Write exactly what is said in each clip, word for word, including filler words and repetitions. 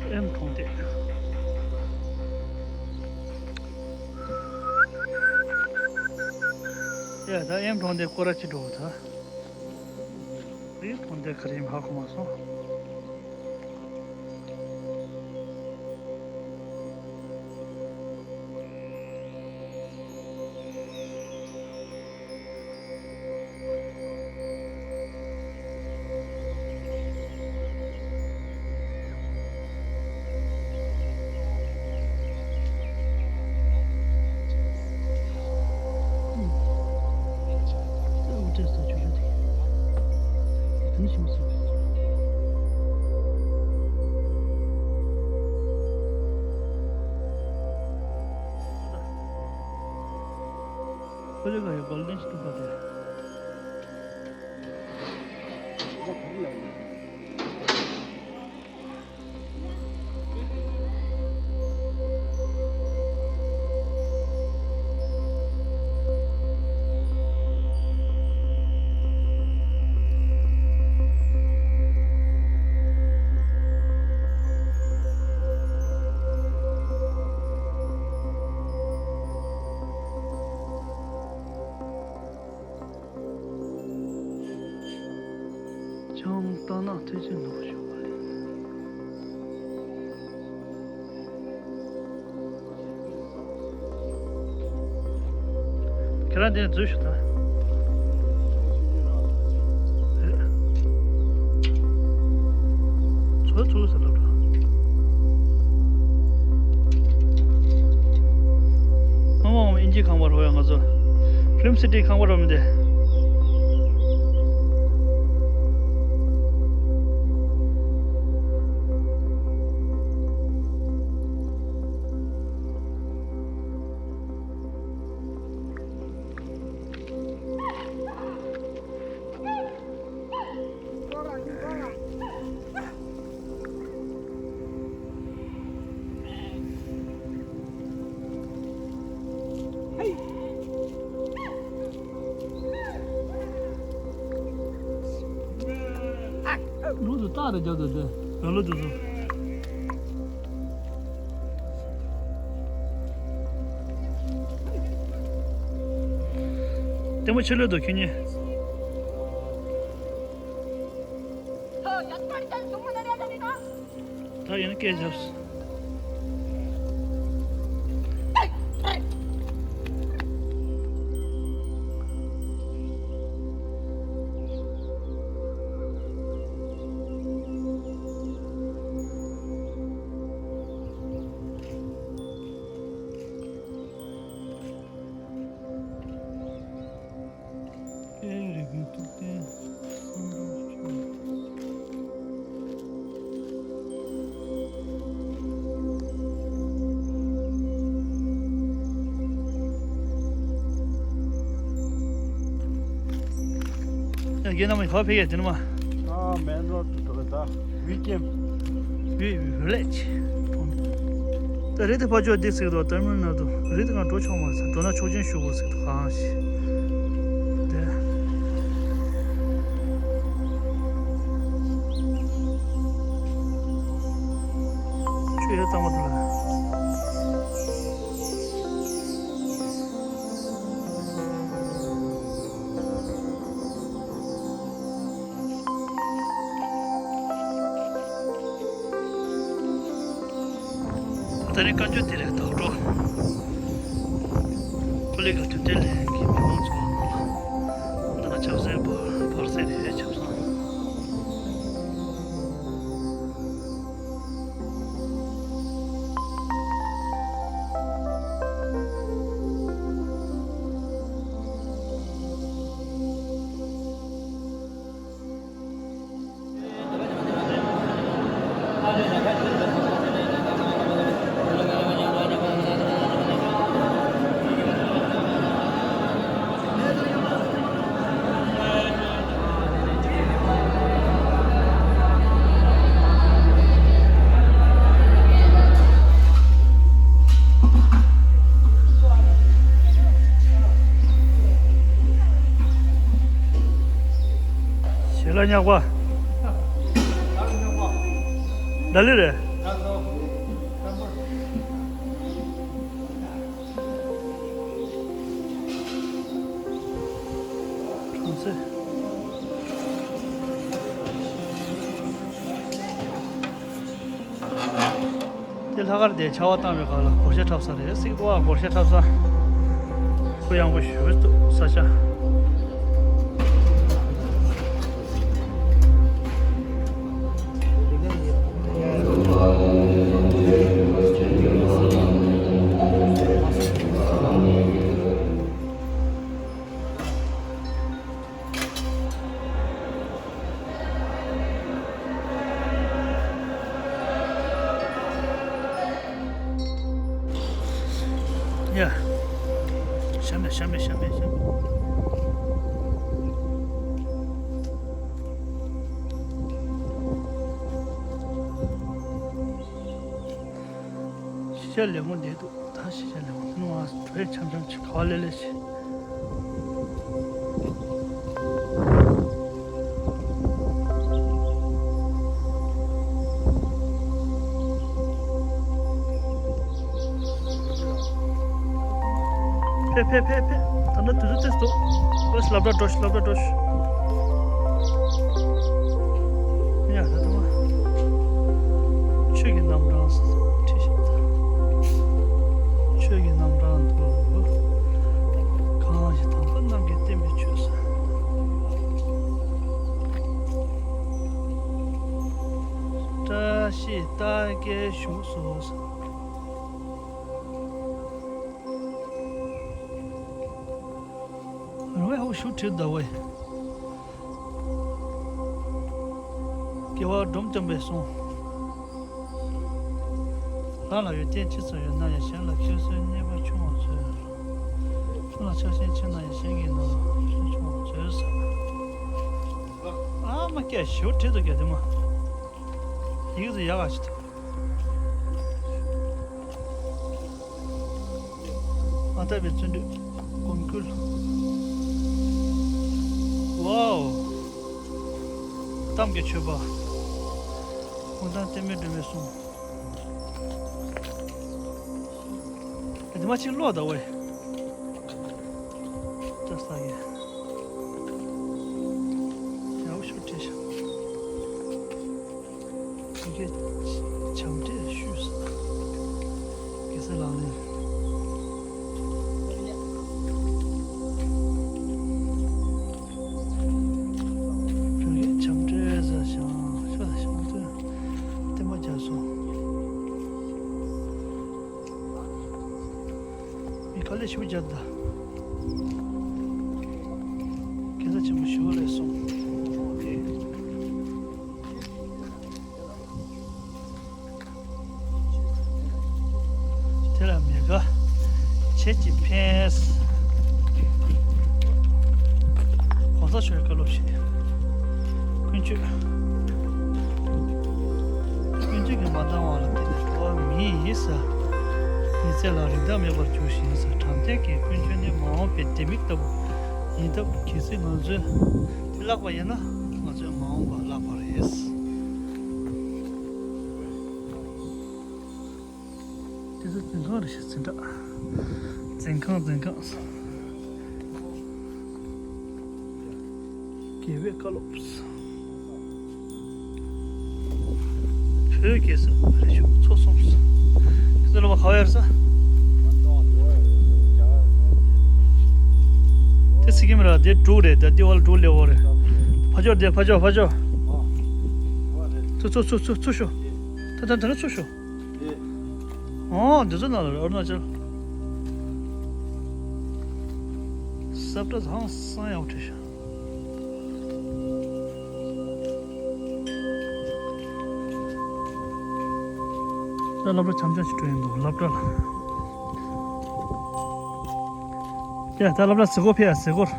ཨེམ་གྲོང་སྡེ། ཡ་ད་ཨེམ་གྲོང་སྡེ་སྐོར་ར་ཅི་འགྲོ་ད། ཨེམ་གྲོང་སྡེ་ག་རེ་ཡིན་ཧ་གོ་མ་སོང་། ཁོ་ལེ་ག་ཡོད་གོལ་ཌེན་སྟུ་པ་དེ། ཅང་ཏ་ན་ཐེ་ཆེན་ནོ་ཞོ་བ་ལེ། ཁྱེད་རང་དེ་འཛུལ་ཞུ་དང་། ཚོ་ཚོ་ཟེར་ལབ་འགྲོ། མ་མ་མ་ཨིན་ཇི་ཁང་པ་རོ་ཡ་ང་ཚོ། ཕིལམ་སི་ཊི་ཁང་པ་རོ་མི་དེ། ལུག་ཏུ་རྟགས་རེ་རྒྱབ་དུ་དེ་ར་ལུག་དུ་སོ། ལྟད་མོ་ཆེ་ལོས་འདུག་ཁྱོད་གཉིས། ད་ཡིན་ན་སྐད་རྒྱབ། ཨེ་རི་གུ་ཐུག་ཏེ་སང་རང་ཆུ། ཡ་རྒན་རྣམ་པ་ག་ཕེབས་ཡས་དེ་ནི་མ། ཨ་མེན་རོ་ཌི་དུ་ད་ཝི་ཀེམ། ཝི་ཝི་ལེཇ། ད་རེད་དེ་ཕ་ཆོས་འདི་ཟེར་དོ་ཏར་མིན་ནལ་དུ་རེད་དེ་གང་འགྲོ་ཆོག་མ་ཟེར་འགྲོ་ན་ཆོག་ཅན་ཞུ་དགོས་ཟེར་དོ་གང་ཞིག་དེ། ཆོས་ཡ་གཙང་མ་དུ་ལ། ད་རེས་བཀའ་འགྱུར་དེ་རེད་དོག་འགྲོ། ཀོ་ལི་ག་དུས་དེ་ལས་ཀྱི་མི་མང་ཚོ་འདི་ན་ཆབ་སྲིད་བོར་བོར་སྲིད་རེད་ཆབ་སྲིད་ ཉག་པ། ད་ལི་རེད། གྲོང་གསེབ། དེ་ལྷག་དཀར་དེ་ཆར་པ་བཏང་བའི་སྒང་ལ་སྒོར་གཞས་འཁྲབ་ས་རེད། སྲིད་པ་སྒོར་གཞས་འཁྲབ་ས། ཁོ་ཡངས་པོ་ཞེ་པོ་འདུག་ས་ཆ། ཡ། ཤ་མེད་ཤ་མེད་ཤ་མེད་ཤ་མེད། ཤ་ལེབ་མོ་འདི་འདུག་ད་ཤེས་བྱ་ལས་མ་ནུ་བ་བྲོས་འཆམ་འཆམ་ཅིག་ག་བ་ལེ་ལེ་ཞིག་ཕེབས་ཕེབས་ཕེབས་ཕེབས། ད་ནི་དུས་ཚོད་ཏོག་ཙམ་འདུག་ཨོ་ལབ་འདྲ་འགྲོ་ཤི་ལབ་འདྲ་འགྲོ་ཤི། ཡ་ད་དུང་ཆོས་ཀྱི་རྣམ་གྲངས་ཁྲིད་ཤག་ཆོས་ཀྱི་རྣམ་གྲངས་འདུག་གང་ཞིག་དམ་པ་རྣམས་ཀྱིས་བསྟན་པའི་ཆོས་སུ། བཀྲ་ཤིས་རྟགས་བརྒྱད་བཞུགས་སོ། རང་ཧོ་ཤུ་ཁྲིད་ཟླ་བས། དགེ་བ་སྒྲོམ་བརྒྱབ་པས་གསུངས། རང་ལ་ཡོན་ཏན་ཅི་ཙམ་ཡོད་ན་ཡང་གཞན་ལ་ཁྱད་གསོད་རྙེད་པ་ཆུང་བར་མཛོད། ཁྱོད་ལ་ཆགས་ཞེན་ཆེ་ན་ཡང་གཞན་གྱི་ནང་ལ་ཁྱད་ཆུང་བར་མཛོད་ཟེར། ཨ་མ་སྐད་ཞུ་བྲིས་འདུག་ག་དེ་མ། ཡིག་ཚོ་ཡག་ག་ཞིག་འདུག་མ་དག་པའི་བརྩོན་འགྲུས་སྒོམ་སྐུལ། ཝའོ། གཏམ་གྱི་མཆོད་པ། ཧུང་ཐང་གཏེར་མའི་སྒྲོན་མེ་གསུམ། དེ་མ་ཅིག་ཀློག་ད་ཝེ། ཏྲ་ས་ཡེ། ཡག་ཤོས་བྲིས་ཤག་བོད་སྐད་བྱམས་བརྩེས་ཤོས་ཟེར། གེ་སར་ལག་ལེན། བོད་སྐད་བྱམས་བརྩེས་ཟེར་ཞང་ཤོ་ལ་ཞང་བརྩེ་བསྟན་པ་རྒྱ་མཚོ། མི་དཀའ་ལས་ཞེ་པོ་རྒྱབ་ད། གེ་སར་ཆེན་པོ་ཞུ་བ་ལས་སོང་། དེ་ལ་མི་དགའ། ཁྱེད་ཀྱིས་ཕན། གོང་ས་མཆོག་བཀའ་སློབ་ཞིག་ཀུན་སྤྱོད། ཀུན་སྤྱོད་ཀྱིས་མ་འདང་བ་ལ་བརྟེན་ནས་འགྲོ་བ་མི་ཡིན་ཟེར། མི་ཚེ་ལ་རིན་ཐང་མེད་པར་འགྱུར་ཞིང་ཟེར། དྲང་བདེན་གྱི་ཀུན་སྤྱོད་ནི་མ་འོངས་པའི་ལྡེ་མིག་ལྟ་བུ་ཡིན་སྟབས། གལ་སྲིད་ང་ཚོས་དེ་བརླག་པ་ཡིན་ན་ང་ཚོས་མ་འོངས་པ་བརླག་པ་རེད། དེ་ཚོ་འཛིན་ཁང་རེད་ཤག་འཛིན་གྲྭ། འཛིན་ཁང་འཛིན་ཁང་། དགེ་བའི་བཀའ་སློབ། བོད་དགེ་ས་རེ་ཞུ་ཚོ་གསུམ། དེ་ཚོ་ལ་བ་ག་བ་ཡར་ས། དེ་སི་ཀིམ་ར་དེ་དྲུག་རེད། ད་ལྟེ་བ་ལ་དྲུག་སླེབས་པ་རེད། ཕ་ཕྱོགས་དེ་ཕ་ཕྱོགས་ཕ་ཕྱོགས། ཚུར་ཚུར་ཚུར་ཚུར་ཚུར་ཤོག་ད་ད་ད་ལ་ཚུར་ཤོག་ཨོ་འདི་ཚོ་ནང་ལ་ཨ་རུ་ན་ཅལ། ས་བཀྲ་ཧང་སང་ཡག་པོ་བྲིས་ཤག་ད་སློབ་གྲྭ་འཆམ་འཆམ་ཞིག་འགྲོ་ཡིན་འདུག་སློབ་གྲྭ་ལ། ཡ་ད་སློབ་གྲྭ་ཟི་གོར་ཕེབས་ཡ་ཟི་གོར།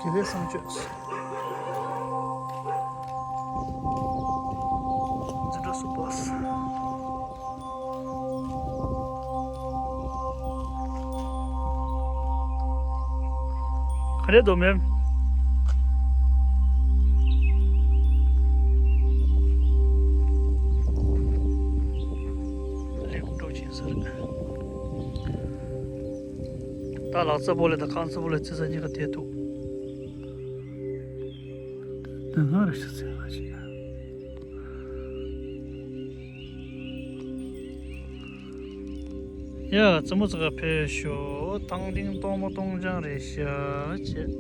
དགེ་ལེགས་གསང་སྤྱོད། འཛིན་གྲྭ་གསུམ་པ། ག་རེ་འདུག་མེམ། ལེགས་འགྲོ་ཆེན་ཟེར། ད་ལག་རྩེ་པོ་ལེ་དང་རྐང་རྩེ་པོ་ལེ་རྩེ་ས་གཉིས་ཀ་དེ་འདུག་དེ་སྔ་རེ་ཞིག་ཚེ་སྔ་ཞིག་ཡ། རྩེད་མོ་རྩེ་ག་ཕེབས་ཤོག་ཐང་ཏིང་སྟོང་མོ་སྟོང་ཆང་རེད་ཤག་བྱས།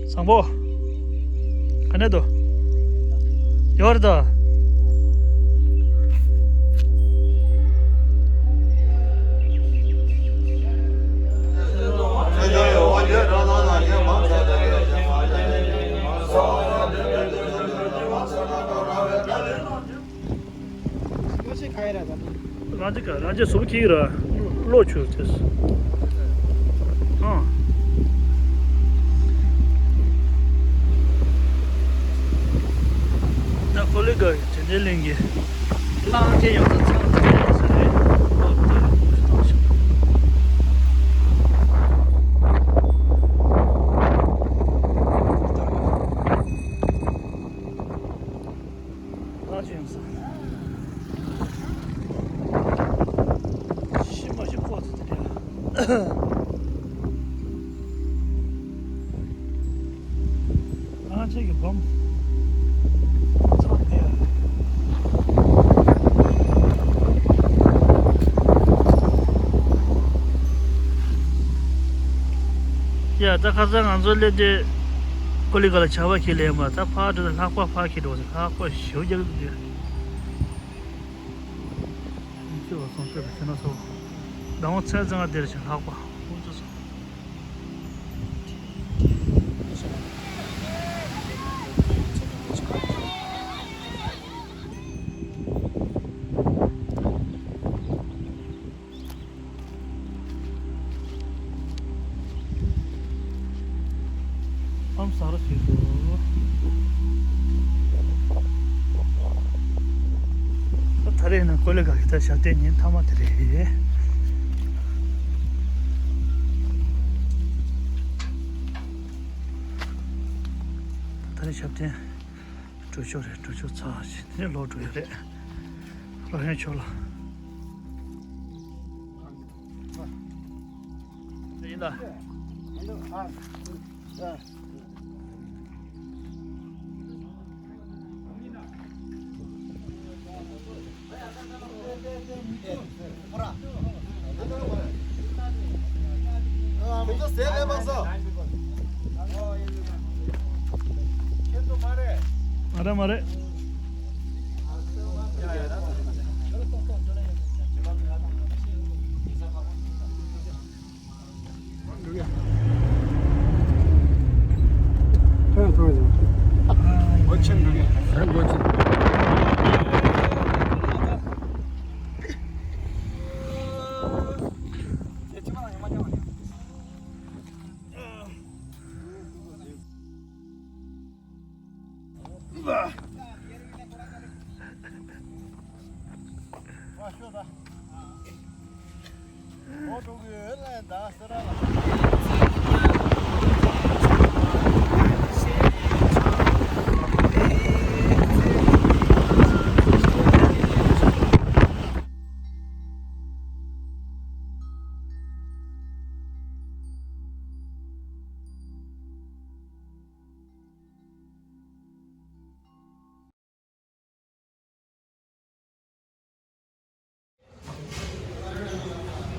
བཟང་པོ། ག་ནས་འདུག་ཡོད་རེད་ད། རང་ཅི་ག་རང་ཅི་སུབ་ཁྱི་ར། བློ་ཆུ་ཚེས། ཨང་། ད་ཀོ་ལི་ག་གི་དྲན་རྟེན་གླིང་གི་གླང་ཆེན་ཡོངས་སུ་ཚང་བ་དེ་ཡིན་ས་རེད། ཨོ་དེ་རེད། ལ་ཅན་ས། ཤི་མ་ཤི་ཁོ་ཚོ་དེ་རེད། ཨ་ཅེ་གི་བམ། ཚང་དེ། ཡ་ད་ཁ་སང་ང་ཚོ་སླེབས་དུས་ཀོ་ལི་ག་ལ་ཆར་པ་ཁྱེར་སླེབས་པ། ད་ཕར་འགྲོ་ལྷགས་པ་ཕར་ཁྱེར་འགྲོ་ཟེར། ལྷགས་པ་ཞེ་པོ་རྒྱག་གི་འདུག་ཁྱེད་བ་སོང་སྟེ་བྱས་ན་སོ། ཟླ་བ་ཚེས་བཟང་དེར་ཞིག་ལྷགས་པ་ཁོང་ཚོ་སོང་། ཨམ་ཟ་ར་ཞིག་འདུག་ད་རེས་ནང་ཀོ་ལི་ག་གི་ད་ཞབས་བརྟན་ཉིན་མཐའ་མ་དེ་རེད། ད་རེས་ཞབས་བརྟན་གྲུ་ཆོག་རེད། གྲུ་ཆོག་ཚར་ཞིག་དེ་ནས་ལོག་འགྲོ་ཡ་རེད། ལོ་ཧན་ཆོག་ལ། ཡིན་ད། མ་རེད་མ་རེད།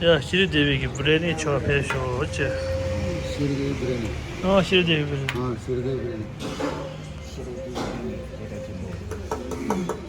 ཡ། ཤི་རི་དེ་བི་གི་བྷི་རི་ཡ་ནི་ཆོག་ཕེབས་ཤོག་ཅེས། ཤི་རི་དེ་བི་བྷི་རི་ཡ་ནི། ཨ། ཤི་རི་དེ་བི་བྷི་རི་ཡ་ནི། ཨ། ཤི་རི་དེ་བི་བྷི་རི་ཡ་ནི།